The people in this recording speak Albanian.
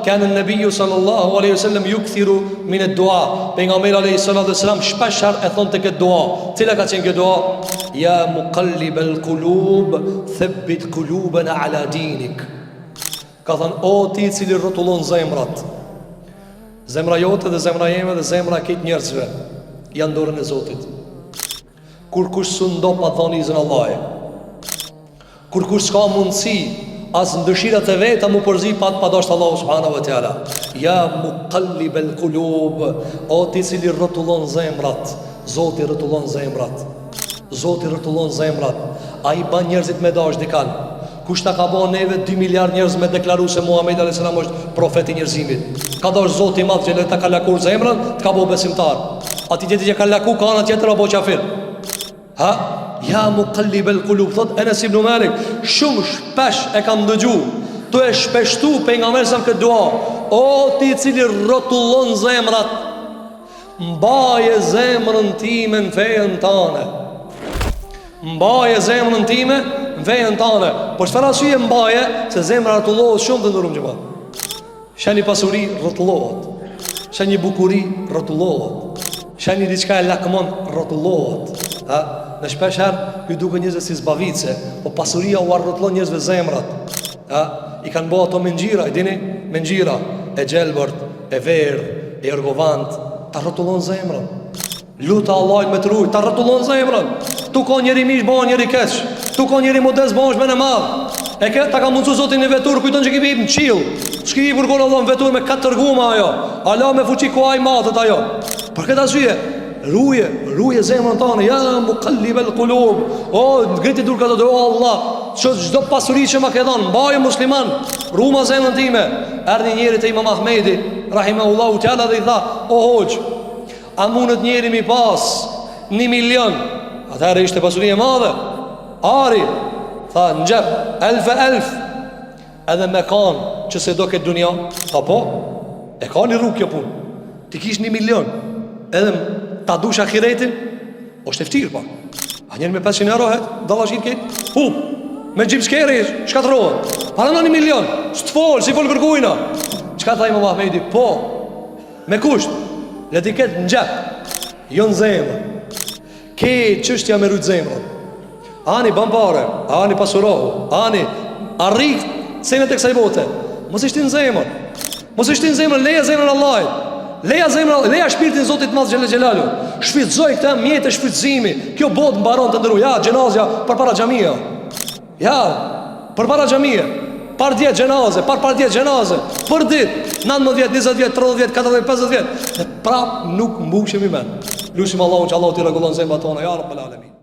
Kana an-nabiyyu sallallahu alaihi wasallam yukthiru min ad-du'a. Pejgamberi alaihi salatu wasallam shpesh herë e thonte këtë dua. Cila ka qenë kjo dua? Ja muqallib al-qulub, thabbit qulubana ala dinik. Ka thënë o ti i cili rrotullon zemrat. Zemra jote dhe zemra jeme dhe zemra e krejt njerëzve janë n'dorën e Zotit. Kurkush s'un do pa dhënë izën Allahi. Kurkush s'ka mundësi as në dëshirat e veta mu përzi pa pa dashtë Allahu subhanahu wa taala. Ja muqallib al qulub, o ti i cili rrotullon zemrat, Zoti rrotullon zemrat. Zoti rrotullon zemrat. Ai ban njerëzit me dash dikan. Kush ta ka bo neve 2 miliard njerëz me deklaru se Muhamedi alayhis salam është profet i njerëzimit. Ka dash Zoti i madh që ta ka lakur zemrën, të ka bo besimtar. Atij tjetrit ja ka laku ka ana tjetër apo qafir. Ha? Ja muqallib el kulub Thot Enes ibn Malik Shumë shpesh e kam dëgju Tu e shpeshtu pejgamberin a.s. këtë dua O ti i cili rrotullon zemrat Mbaje zemrën time në fejën tane Mbaje zemrën time në fejën tane Për çfarë arsye mbaje Se zemra rrotullohet shumë të nderum xhemat Sheh një pasuri rrotullohet. Sheh një bukuri rrotullohet. Sheh një diçka e lakmon rrotullohet. Ha? Në shpesh herë ju duken njerëzve si zbavitëse, po pasuria ua rrotullon njerëzve zemrat. Ha? I kanë bo ato me ngjyra, i dini? Me ngjyra e gjelbërt, e verdhë, e jorgovant, ta rrotullon zemrën. Lute Allahin me të rujt, ta rrotullon zemrën. Tu kon njeri mirë, bëhet njeri keq. Tu kon njeri modest, bëhesh menemadh. E ke ta ka mundsu Zoti një veturë, kujton që ki me hip në qiell. S'ki hip kurrë vëlla në veturë me katër guma ajo. Ala me fuqi ku ai matet ajo. Për këtë arsye, ruje, ruje zemrën tënde, ja muqallib al qulub. O ngriti durt ka o Allah, që çdo pasuri që ma ke dhënë, mbaje musliman, ruma zemrën time. Erdhi njëri te Imam Ahmedi, rahimahullahu teala dhe i tha, o hoxhë, A mundet njeri mi pas një milion Atëherë ishte pasuri e madhe Ari Tha në xhep Elfe elf Edhe me kanë që s'e do këtë dunja Tha po E ka një rrugë kjo punë Ti kish një milion Edhe ta dush ahiretin është e ftirë pa A njeri me 500 euro het Dallashit kejt Hup Me gjymskeri Shkatërrohet Para një milion S'të fol S'i fol kërkujna Çka tha imam Ahmedi Po Me kusht, le t'i ketë në xhep, jo në zemër. Ke çështja me rujt zemrën. Ani ban pare, ani pasurohu, ani arrit senet e kësaj bote. Mos i shti në zemër. Mos i shti në zemër, leja zemrën Allahit. Leja zemrën, leja shpirtin Zotit Madh xhele xhelaluhu. Shfrytëzoj këta mjete shfrytëzimi. Kjo botë mbaron të nderu. Ja, xhenazja përpara xhamia. Ja, përpara xhamie, pardje xhenaze, parpardje xhenaze, për ditë, 19 vjet, 20 vjet, 30 vjet, 40 vjet, 50 vjet, dhe prap nuk mbushemi men. Lusim Allahun që Allahu t'i rregullon zemrat tona, ja Rabbel Alemin.